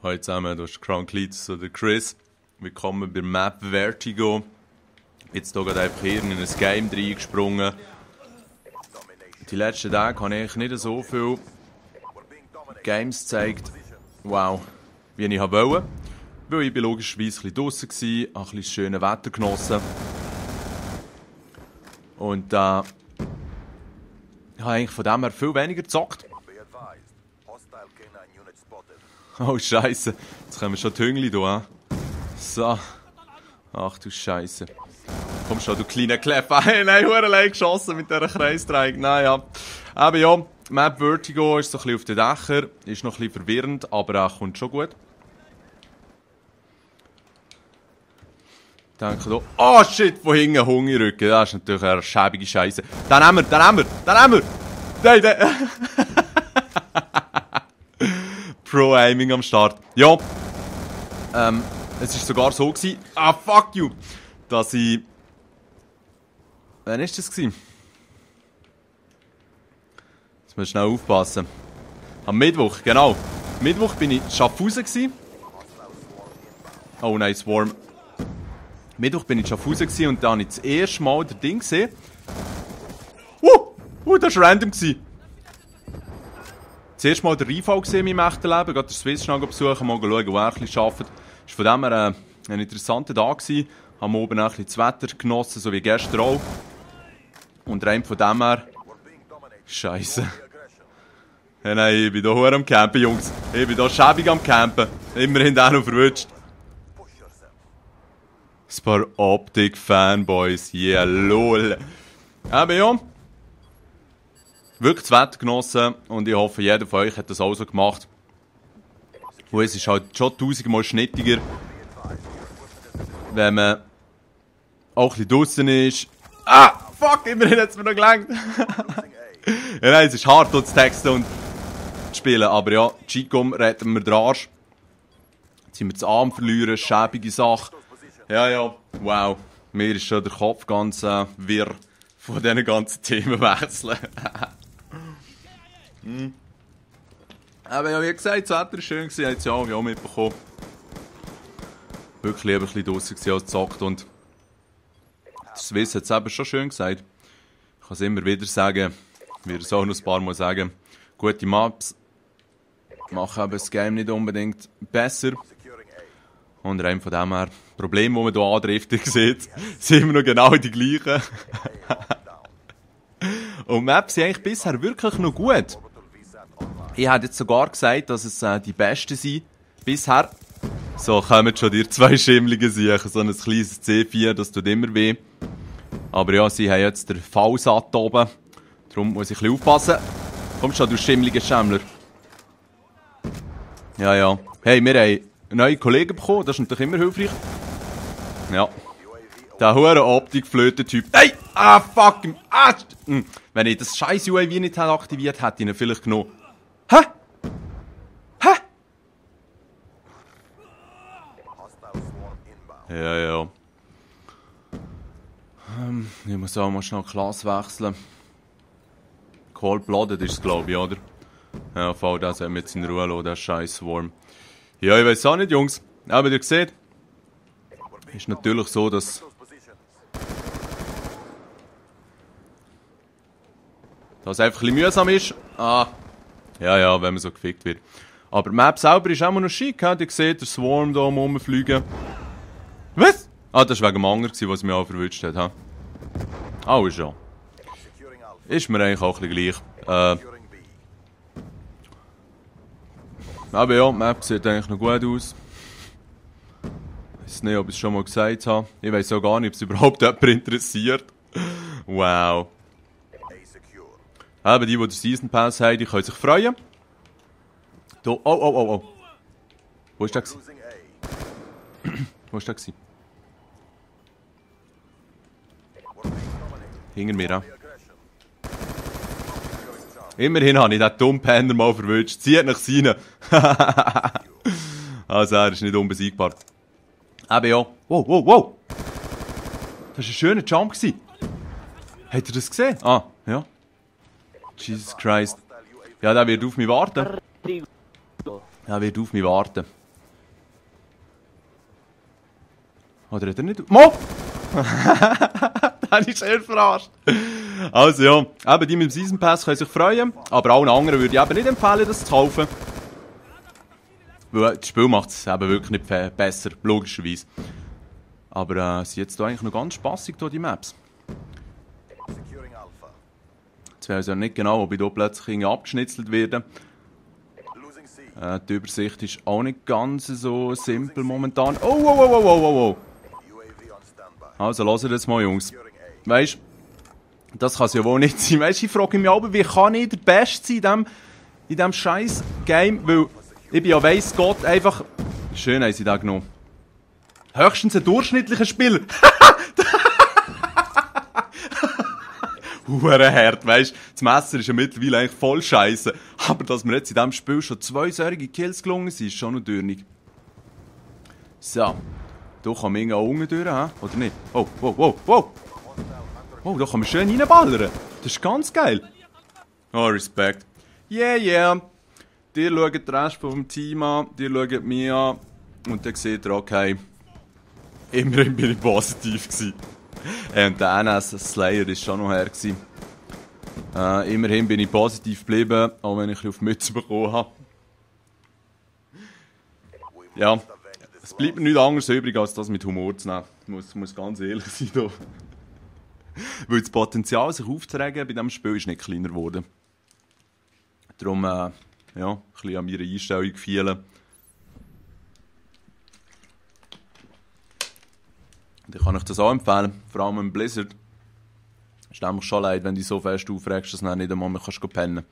Hallo zusammen, das ist Crown-Cleats oder Chris. Willkommen bei Map Vertigo. Jetzt hier gerade einfach hier in ein Game reingesprungen. Die letzten Tage habe ich nicht so viele Games gezeigt, wow, wie ich wollte. Weil ich logischerweise ein bisschen draussen war, habe ein bisschen das schöne Wetter genossen. Und habe eigentlich von dem her viel weniger gezockt. Oh Scheiße, jetzt kommen schon die Hüngli hier. So. Ach du Scheiße. Komm schon, du kleiner Klepp. Hey, nein, verdammt geschossen mit dieser Kreisdreieck. Naja. Aber ja, Map Vertigo ist so ein bisschen auf den Dächern. Ist noch ein bisschen verwirrend, aber kommt schon gut. Denke hier. Oh shit, von hinten Hungerrücken. Das ist natürlich eine schäbige Scheiße. Den haben wir, den haben wir, den haben wir! Nein, Pro-Aiming am Start. Ja. Es war sogar so gewesen. Ah, fuck you! Dass ich. Wann war das? Jetzt muss ich schnell aufpassen. Am Mittwoch, genau. Am Mittwoch bin ich in Schaffhausen gewesen. Oh nein, Swarm. Mittwoch bin ich in Schaffhausen gewesen und da habe ich das erste Mal das Ding gesehen. Das war random gewesen. Das erste Mal den Rheinfall gesehen in meinem echten Leben. Gerade den Swiss schnell besuchen, mal schauen, wo er ein bisschen arbeitet. Es war von dem her ein interessanter Tag gewesen. Haben oben auch ein bisschen das Wetter genossen, so wie gestern auch. Und rein von dem her... Scheiße. Ja, nein, ich bin hier verdammt am Campen, Jungs. Ich bin hier schäbig am Campen. Immerhin auch noch verwünscht. Ein paar Optik-Fanboys. Yeah, lol. Aber ja. Wirklich das Wetter genossen. Und ich hoffe, jeder von euch hat das auch so gemacht. Und es ist halt schon tausendmal schnittiger, wenn man auch ein bisschen draussen ist. Ah, fuck, immerhin hat es mir noch gelangt. Ja, nein, es ist hart, hier zu texten und zu spielen. Aber ja, Chicom retten wir den Arsch. Jetzt sind wir das Arm verlieren, schäbige Sache. Ja, wow. Mir ist schon der Kopf ganz wirr von diesen ganzen Themenwechseln. Aber ja, wie gesagt, das Wetter war schön, ich habe es ja auch mitbekommen. Wirklich lieber ein bisschen draussen als gezockt und der Swiss hat es eben schon schön gesagt. Ich kann es immer wieder sagen, ich werde es auch noch ein paar Mal sagen. Gute Maps machen aber das Game nicht unbedingt besser. Und rein von dem her, die Probleme, die man hier andriftet, sieht, sind immer noch genau die gleichen. Und Maps sind eigentlich bisher wirklich noch gut. Ich hätte jetzt sogar gesagt, dass es die besten sind bisher. So, kommen schon dir zwei schimmlige Sachen, so ein kleines C4, das tut immer weh. Aber ja, sie haben jetzt den V-Sat oben. Darum muss ich ein bisschen aufpassen. Komm schon, du schimmlige Schämmler. Ja. Hey, wir haben neue Kollegen bekommen, das ist natürlich immer hilfreich. Ja. Der hure Optik-Flöten-Typ. Nein! Ah, fuck! Wenn ich das scheiß UAV nicht aktiviert hätte, ich ihn vielleicht genommen. Hä? Ja. Ich muss auch mal schnell Klasse wechseln. Cold-Blooded ist es, glaube ich, oder? Ja, voll, das haben wir jetzt in Ruhe lassen, der scheiß Swarm. Ja, ich weiß auch nicht, Jungs. Aber ihr seht, ist natürlich so, dass das einfach ein bisschen mühsam ist. Ah, ja, wenn man so gefickt wird. Aber die Map selber ist auch noch schick, he? Ihr seht, der Swarm hier rumfliegen. Was? Ah, das war wegen dem Anger, was mich auch verwünscht hat, he? Auch schon. Ist mir eigentlich auch ein bisschen gleich. Aber ja, die Map sieht eigentlich noch gut aus. Ich weiß nicht, ob ich es schon mal gesagt habe. Ich weiß auch gar nicht, ob es überhaupt jemand interessiert. Wow. Aber die den Season Pass haben, die können sich freuen. Da, oh. Wo ist der gewesen? Wo ist der gewesen? Hinter mir, ja. Immerhin habe ich den dummen Penner mal verwünscht. Zieht nach seinen. Also er ist nicht unbesiegbar. Aber ja. Wow. Das war ein schöner Jump. Habt ihr das gesehen? Ah, ja. Jesus Christ. Ja, der wird auf mich warten. Oder hat er nicht... Mo! Dann ist er verarscht. Also ja, eben die mit dem Season Pass können sich freuen, aber allen anderen würde ich eben nicht empfehlen, das zu kaufen. Weil das Spiel macht es eben wirklich nicht besser, logischerweise. Aber es sind jetzt hier eigentlich noch ganz spassig, die Maps. Jetzt weiß ich ja nicht genau, ob ich hier plötzlich irgendwie abgeschnitzelt werde. Die Übersicht ist auch nicht ganz so simpel momentan. Oh. Also, hört das mal, Jungs. Weißt du, das kann es ja wohl nicht sein. Weißt du, ich frage mich aber, wie kann ich der Beste sein in diesem scheiß Game? Weil ich bin ja, weiss Gott, einfach... Schön haben sie da genommen. Höchstens ein durchschnittlicher Spieler. Hure hart, weißt du? Das Messer ist ja mittlerweile eigentlich voll scheiße. Aber dass mir jetzt in diesem Spiel schon 2 solche Kills gelungen sind, ist schon noch dürnig. So. Da kann man irgendwie auch unten durch, oder nicht? Oh. Oh, da kann man schön reinballern. Das ist ganz geil. Oh, Respekt. Yeah. Ihr schaut den Rest vom Team an, ihr schaut mich an. Und dann seht ihr, okay, immerhin bin ich positiv gewesen. Und der NS Slayer war schon noch her gewesen. Immerhin bin ich positiv geblieben, auch wenn ich auf die Mütze bekommen habe. Ja. Es bleibt mir nichts anderes übrig, als das mit Humor zu nehmen. Ich muss ganz ehrlich sein. Da. Weil das Potenzial, sich aufzuregen bei diesem Spiel, ist nicht kleiner geworden. Darum, ja, ein bisschen an meiner Einstellung gefallen. Und ich kann euch das auch empfehlen, vor allem im Blizzard. Es ist nämlich schon leid, wenn du dich so fest aufregst, dass du nicht einmal mehr pennen kannst.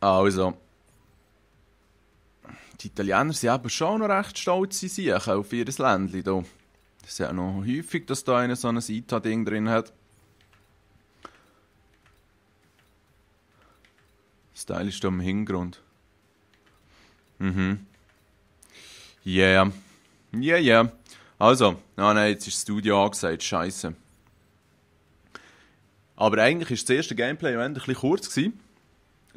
Also. Die Italiener sind aber schon noch recht stolz auf ihr Ländchen hier. Das ist ja noch häufig, dass da einer so ein ITA-Ding drin hat. Das Teil ist da im Hintergrund. Yeah. Also, nein, jetzt ist das Studio angesagt, scheiße. Aber eigentlich war das erste Gameplay ein bisschen kurz gewesen.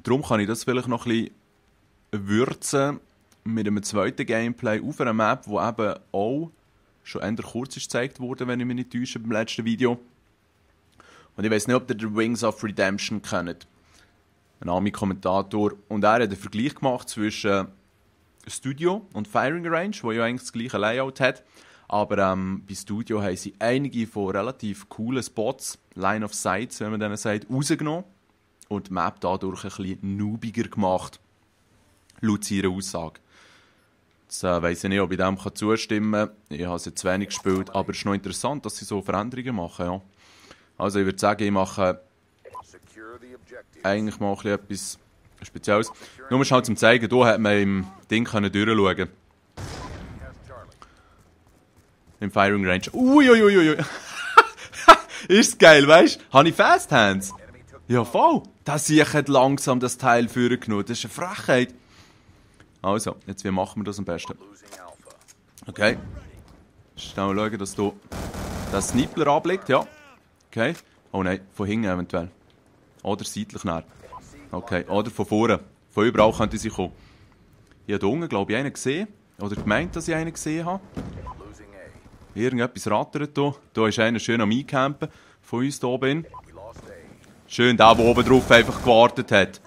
Darum kann ich das vielleicht noch ein bisschen würzen mit einem zweiten Gameplay auf einer Map, die eben auch schon eher kurz ist gezeigt wurde, wenn ich mich nicht täusche, beim letzten Video. Und ich weiß nicht, ob ihr den Wings of Redemption kennt. Ein Ami-Kommentator. Und er hat einen Vergleich gemacht zwischen Studio und Firing Range, wo ja eigentlich das gleiche Layout hat. Aber bei Studio haben sie einige von relativ coolen Spots, Line of Sights, wenn man denen sagt, rausgenommen. Und die Map dadurch ein bisschen noobiger gemacht. Laut ihrer Aussage. Jetzt weiss ich nicht, ob ich dem zustimmen kann. Ich habe es jetzt wenig gespielt, aber es ist noch interessant, dass sie so Veränderungen machen. Ja. Also ich würde sagen, ich mache eigentlich mal etwas Spezielles. Nur schnell zum zeigen, hier hat man im Ding durchschauen können. Im Firing Range. Uiuiuiui. Ist geil, weißt du? Habe ich Fast Hands? Ja, voll. Das Sieg hat langsam das Teil vorgenommen. Das ist eine Frechheit. Also, jetzt wie machen wir das am besten? Okay. Schnell schauen, dass du den Sniper abliegt, ja. Okay. Oh nein, von hinten eventuell. Oder seitlich näher. Okay, oder von vorne. Von überall könnte sie kommen. Ich habe hier unten, glaube ich, einen gesehen. Oder gemeint, dass ich einen gesehen habe. Irgendetwas rattert hier. Hier ist einer schön am Eincampen. Von uns hier oben. Schön der oben drauf einfach gewartet hat.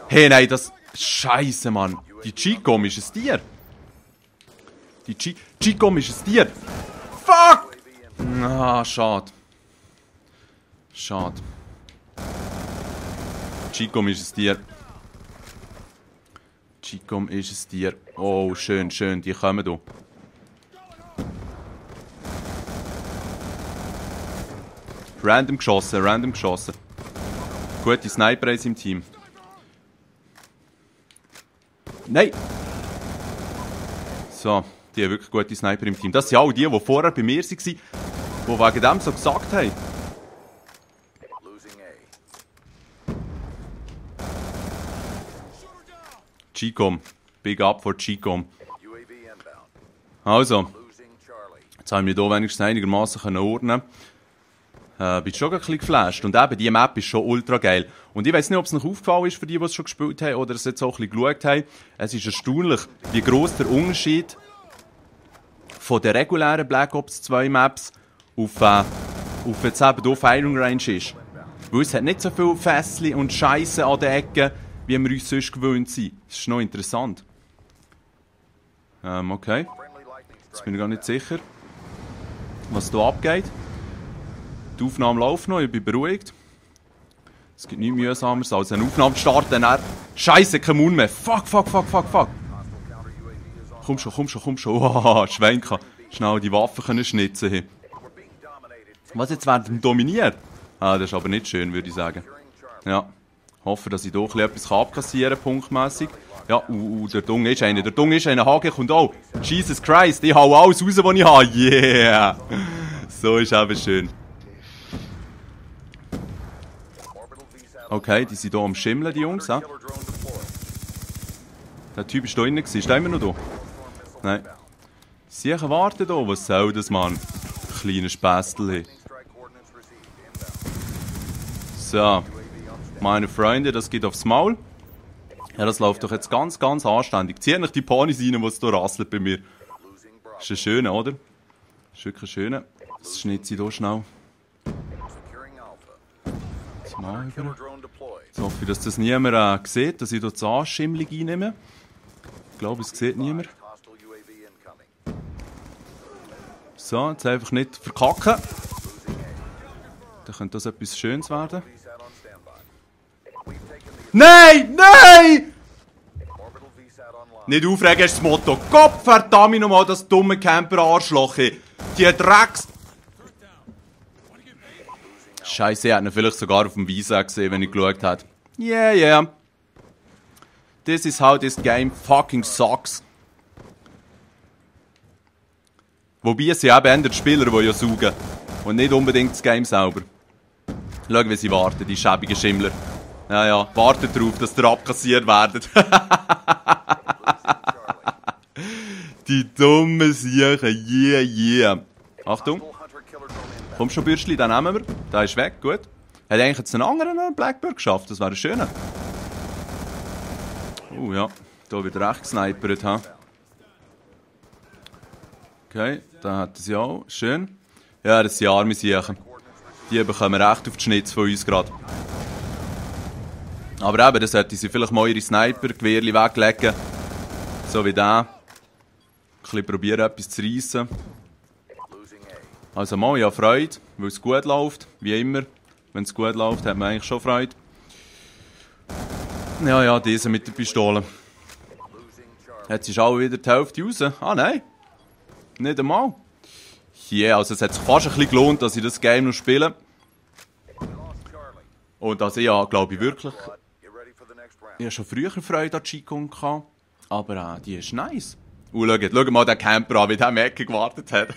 Hey, nein, das... Scheiße, Mann. Die Chicom ist ein Tier. Die Chicom ist ein Tier. Fuck! Ah, schade. Schade. Chicom ist ein Tier. Chicom ist ein Tier. Oh, schön, schön. Die kommen hier. Random geschossen, random geschossen. Gute Sniper im Team. Nein! So, die haben wirklich gute Sniper im Team. Das sind auch die vorher bei mir waren, die wegen dem so gesagt haben. Chicom. Big up for Chicom. Also, jetzt haben wir hier wenigstens einigermaßen ordnen können. Bin schon ein bisschen geflasht. Und eben, diese Map ist schon ultra geil. Und ich weiß nicht, ob es noch aufgefallen ist für die, die es schon gespielt haben oder es jetzt auch ein bisschen geschaut haben. Es ist erstaunlich, wie gross der Unterschied von den regulären Black Ops 2 Maps auf jetzt eben hier Firing Range ist. Weil es hat nicht so viel Fässchen und Scheisse an den Ecken, wie wir uns sonst gewöhnt sind. Das ist noch interessant. Okay. Jetzt bin ich gar nicht sicher, was hier abgeht. Die Aufnahme läuft noch, ich bin beruhigt. Es gibt nichts mühsameres als eine Aufnahme zu starten, dann Scheisse, kein Mund mehr. Fuck. Komm schon. Oh, Schwenker. Schnell die Waffen können schnitzen. Hier. Was jetzt werden wir dominiert? Ah, das ist aber nicht schön, würde ich sagen. Ja. Hoffe, dass ich hier etwas abkassieren kann, punktmässig. Ja, der Dung ist einer. Der Dung ist einer. Hage kommt auch. Jesus Christ, ich hau alles raus, was ich habe. Yeah! So ist eben schön. Okay, die sind hier am Schimmeln, die Jungs. Ja? Der Typ ist da drin. Ist der immer noch da? Nein. Sicher warten hier. Was soll das, Mann? Kleiner Spästel. So. Meine Freunde, das geht aufs Maul. Ja, das läuft doch jetzt ganz anständig. Zieh nicht die Ponys rein, die es hier rasselt bei mir. Ist ein schöner, oder? Ist wirklich ein schöner. Das schnitze ich hier schnell. Jetzt mal über. Jetzt hoffe ich, dass das niemand sieht, dass ich hier das Anschimmling einnehme. Ich glaube, es sieht niemand. So, jetzt einfach nicht verkacken. Dann könnte das etwas Schönes werden. Nein! Nicht aufregen ist das Motto. Gott verdammt nochmal, das dumme Camper-Arschloch. Die Drecks... Scheiße, er hat ihn vielleicht sogar auf dem Visa gesehen, wenn ich geschaut habe. Yeah. This is how this game fucking sucks. Wobei es ja eben die Spieler, die ja saugen. Und nicht unbedingt das Game selber. Schau, wie sie warten, die schäbigen Schimmler. Ja, wartet darauf, dass ihr abkassiert werdet. Die dummen Siechen, yeah. Achtung. Komm schon, Bürstli, den nehmen wir. Der ist weg, gut. Hat eigentlich jetzt einen anderen Blackbird geschafft, das wäre ein schöner. Ja, da wird recht gesnipert, ha. Okay, da hat er sie auch. Schön. Ja, das sind arme Siechen. Die bekommen recht auf die Schnitz von uns gerade. Aber eben, dann sollten sie vielleicht mal ihre Sniper-Gewehrchen weglegen. So wie der. Ein bisschen probieren, etwas zu reissen. Also mal, ja, Freude, weil es gut läuft. Wie immer. Wenn es gut läuft, hat man eigentlich schon Freude. Ja, diese mit der Pistole. Jetzt ist auch wieder die Hälfte raus. Ah, nein. Nicht einmal. Yeah, also es hat sich fast ein bisschen gelohnt, dass ich das Game noch spiele. Und also ja, glaube ich wirklich... Ich hatte schon früher Freude an Qigong gehabt, aber die ist nice. Schau mal den Camper an, wie der am Ecke gewartet hat.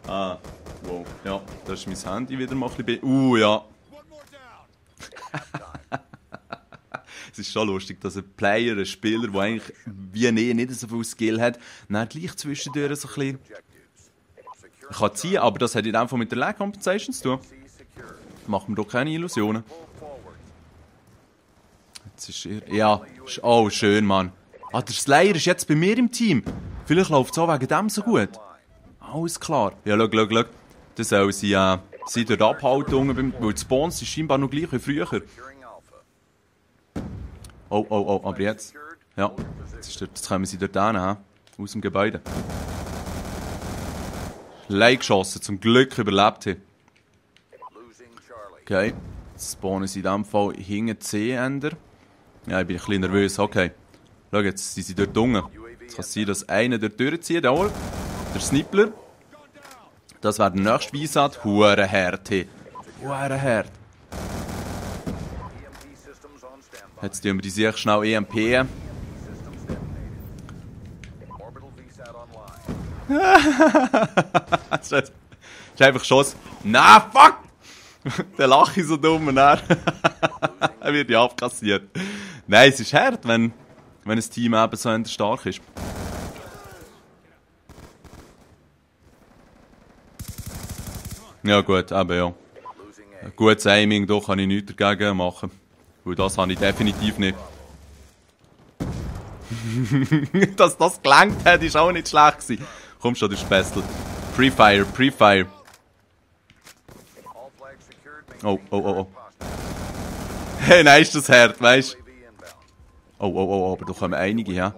Wow. Ja, das ist mein Handy wieder mal ein bisschen... ja. Es ist schon lustig, dass ein Player, ein Spieler, der eigentlich wie nicht so viel Skill hat, dann gleich zwischendurch so ein bisschen... kann ziehen, aber das hat in dem Fall mit der Lag Compensation zu tun. Machen wir doch keine Illusionen. Jetzt ist ja, oh schön, Mann. Der Slayer ist jetzt bei mir im Team. Vielleicht läuft es auch wegen dem so gut. Alles klar. Ja, schau. Das soll sie dort abhalten, weil die Spawns sind scheinbar noch gleich wie früher. Oh, aber jetzt. Ja, jetzt kommen sie dort hin, aus dem Gebäude. Leicht geschossen, zum Glück überlebt hier. Okay, jetzt spawnen sie in diesem Fall hinten C-Ender. Ja, ich bin ein bisschen nervös, okay. Schau, jetzt sind sie dort unten. Jetzt kann es sein, dass einer dort durchzieht, der Snippler. Das wäre der nächste Weisat. Hure hart hier. Hure hart. Jetzt tun wir die sicher schnell EMP. Das ist einfach Schuss. Na, fuck! Der lache ich so dumm und er wird ja abkassiert. Nein, es ist hart, wenn ein Team eben so stark ist. Ja gut, eben ja. Ein gutes Aiming, da kann ich nichts dagegen machen. Weil das habe ich definitiv nicht. Dass das gelangt hat, ist auch nicht schlecht gewesen. Komm schon, du Späßel. Pre-Fire, Pre-Fire. Oh, oh, oh, oh. Hey, nein, ist das hart, weißt du? Oh, oh, oh, aber da kommen einige, ja.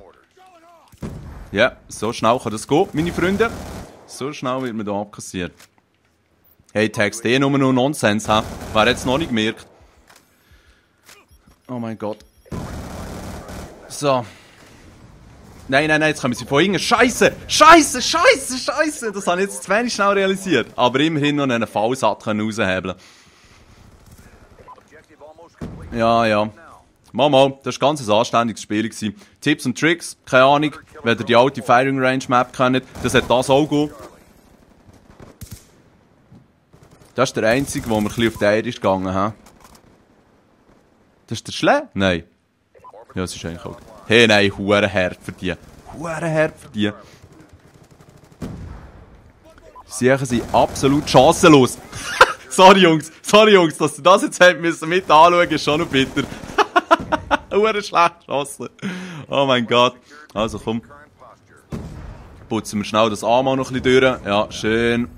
Ja, so schnell kann das gehen, meine Freunde. So schnell wird man da abkassiert. Hey, Text, nur noch Nonsens, ha? Wer jetzt noch nicht gemerkt? Oh mein Gott. So. Nein, nein, nein, jetzt kommen sie von hinten. Scheiße! Scheiße! Scheiße! Scheiße! Das habe ich jetzt zu wenig schnell realisiert. Aber immerhin noch einen Fallsatt raushebeln. Ja, ja. Mama, das war ganz ein anständiges Spiel. Tipps und Tricks, keine Ahnung. Wenn ihr die alte Firing Range Map kennt, das hat das auch gut. Das ist der einzige, wo mir ein bisschen auf die Eier ist gegangen. He? Das ist der Schlee? Nein. Ja, das ist eigentlich auch. Hey, nein, hure hart für die. Hure hart für die. Sie sind absolut chancenlos. Sorry Jungs, dass ihr das jetzt habt müssen mit anschauen, ist schon noch bitter. Hure schlecht geschossen. Oh mein Gott. Also komm. Putzen wir schnell das A mal noch ein bisschen durch. Ja, schön.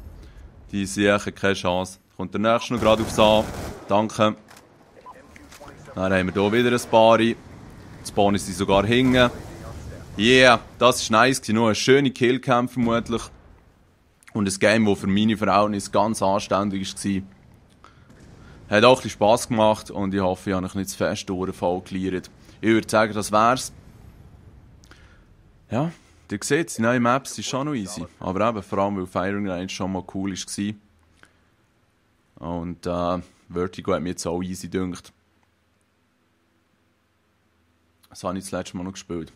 Die sicher keine Chance. Kommt der nächste noch gerade aufs A. Danke. Dann haben wir hier wieder ein paar. Jetzt bauen sie sogar hinten. Yeah, das war nice. Nur eine schöne Killcam vermutlich. Und ein Game, das für meine Verhältnisse ganz anständig war. Hat auch ein bisschen Spass gemacht und ich hoffe, ich habe euch nicht zu fest Durchfall geliefert. Ich würde sagen, das wär's. Ja, ihr seht, die neuen Maps sind schon noch easy. Aber eben, vor allem, weil Firing Range schon mal cool war. Und Vertigo hat mir jetzt auch easy gedünkt. Das habe ich das letzte Mal noch gespielt.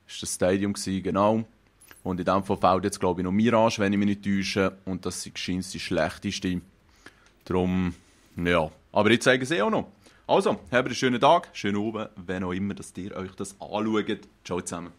Das war das Stadium, genau. Und in diesem Fall fällt jetzt, glaube ich, noch Mirage, wenn ich mich nicht täusche. Und das ist die schlechteste. Darum, ja. Aber ich zeige es auch noch. Also, habt einen schönen Tag, schönen Abend, wenn auch immer, dass ihr euch das anschaut. Ciao zusammen.